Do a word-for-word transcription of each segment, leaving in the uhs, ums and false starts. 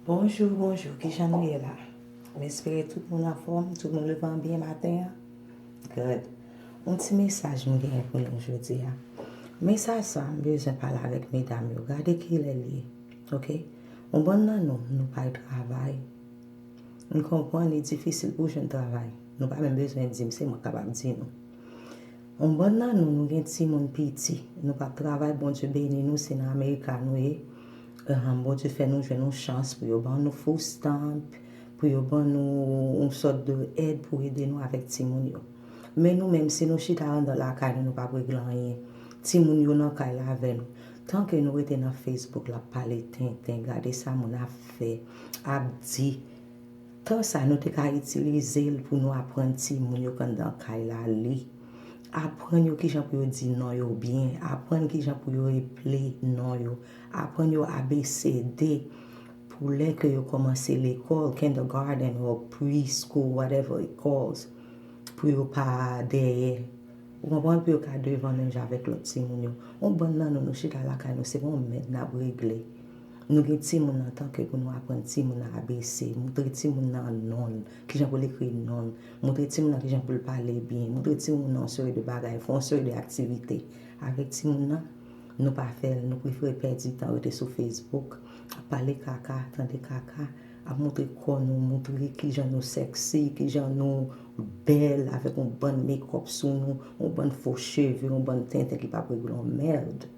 Bonjou, bonjou, kijan nou ye la? M espere tout moun anfòm, tout moun leve an byen maten an. Good. Yon ti mesaj m genyen pou nou jodi a. Mesaj sa, m bezwen pale avèk medam yo. Gade kilè l ye. Oke? Yon bann nan nou, nou pa al travay. M konprann li difisil pou jwenn travay. Nou pa menm bezwen di m, se mwen k kapab di nou. Yon bann nan nou, nou gen timoun piti. Nou p ap travay, Bondye beni nou, se nan Amerika nou ye. Ahan, Bondye fè nou jwenn yon chans pou yo ban nou food stamp, pou yo ban nou yon sòt de èd pou ede nou avèk timoun yo. Men nou menm, si nou chita anndan lakay nou, nou p ap regle anyen. Timoun yo nan kay la avè nou. Tanke nou rete nan Facebook, l ap pale tenten, gade sa moun ap fè, ap di. Tan sa, nou te ka itilize l pou nou aprann timoun yo k anndan kay la li. Aprann yo kijan pou yo di non yo byen, aprann kijan pou yo eple non yo, aprann yo A B C D pou lè ke yo kòmanse lekòl, kindergarten or preschool, whatever it calls, pou yo pa dèyè. Ou konprann? Pou yo ka devan menm jan avèk lòt timoun yo. Yon bann nan nou, nou chita lakay nou, se pa yon mèd n ap regle. Nou gen timoun nan tanke pou nou aprann timoun nan A B C, moutre timoun nan non l, kijan pou l ekri non l, moutre timoun nan kijan pou l pale byen, moutre timoun nan yon seri de bagay, fè yon seri de aktivite avèk timoun nan. Nou pa fè l, nou prefere pèdi tan rete sou Facebook, ap pale kaka, tande kaka, ap moutre kò nou, moutre kijan nou sexy, kijan nou bèl avèk yon bann makeup sou nou, yon bann fo cheve, yon bann tenten ki p ap regle yon mèd.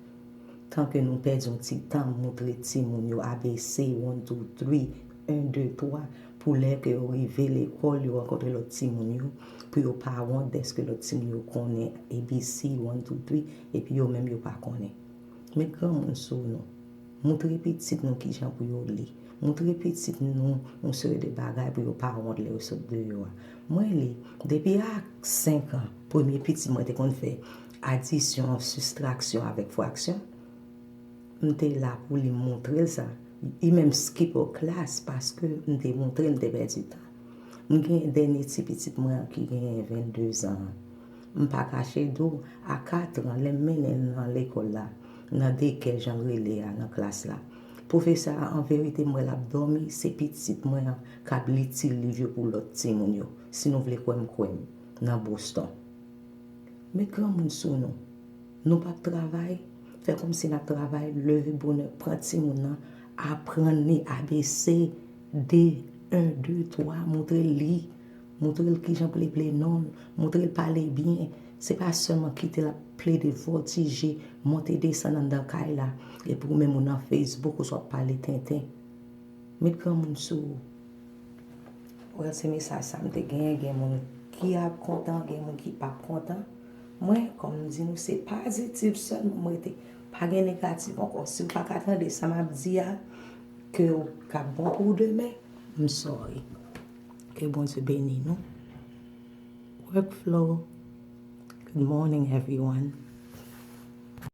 Tanke nou pèdi yon ti tan moutre timoun yo A B C, one, two, three, un, deux, trois, pou lè ke yo rive lekòl, yo rankontre lòt timoun yo, pou yo pa wont dèske lòt timoun yo konnen A B C, one, two, three, epi yo menm yo pa konnen. Met granmoun sou nou. Moutre pitit nou kijan pou yo li. Moutre pitit nou yon seri de bagay pou yo pa wont lè yo sot deyò a. Mwen li, depi a senk an, premye pitit mwen te konn fè adisyon, sistraksyon avèk fraksyon. M te la pou li, m moutre l sa. Li menm skip yon klas paske m te moutre l, m te pèdi tan. M gen dènye ti pitit mwen an ki gen vennde zan an. M pa kache di w, a kat an, lè m mennen l nan lekòl la, nan daycare jan l rele a, nan klas la, pwofesè a, an verite, m wè l ap dòmi, se pitit mwen an k ap li ti liv yo pou lòt timoun yo. Si nou vle kwè m, kwè m, nan Boston. Met granmoun sou nou. Nou p ap travay, fè kòmsi n ap travay, leve bonè, pran timoun nan, aprann li A B C, de, un, deux, trois, moutre l li, moutre l kijan pou l eple non l, moutre l pale byen. Se pa sèlman kite l ap plede vòtije, monte desann anndan kay la, epi ou menm ou nan Facebook, ou sot pale tenten. Met granmoun sou ou. Well, se mesaj sa m te genyen. Gen moun ki ap kontan, gen moun ki p ap kontan. Mwen, kòm m di nou, se pozitif sèlman m rete. Pa gen negatif ankò. Si w pa ka tande sa m ap di a, ke w ka bon pou w demen, m sorry. Ke Bondye beni nou. Workflow. Good morning, everyone.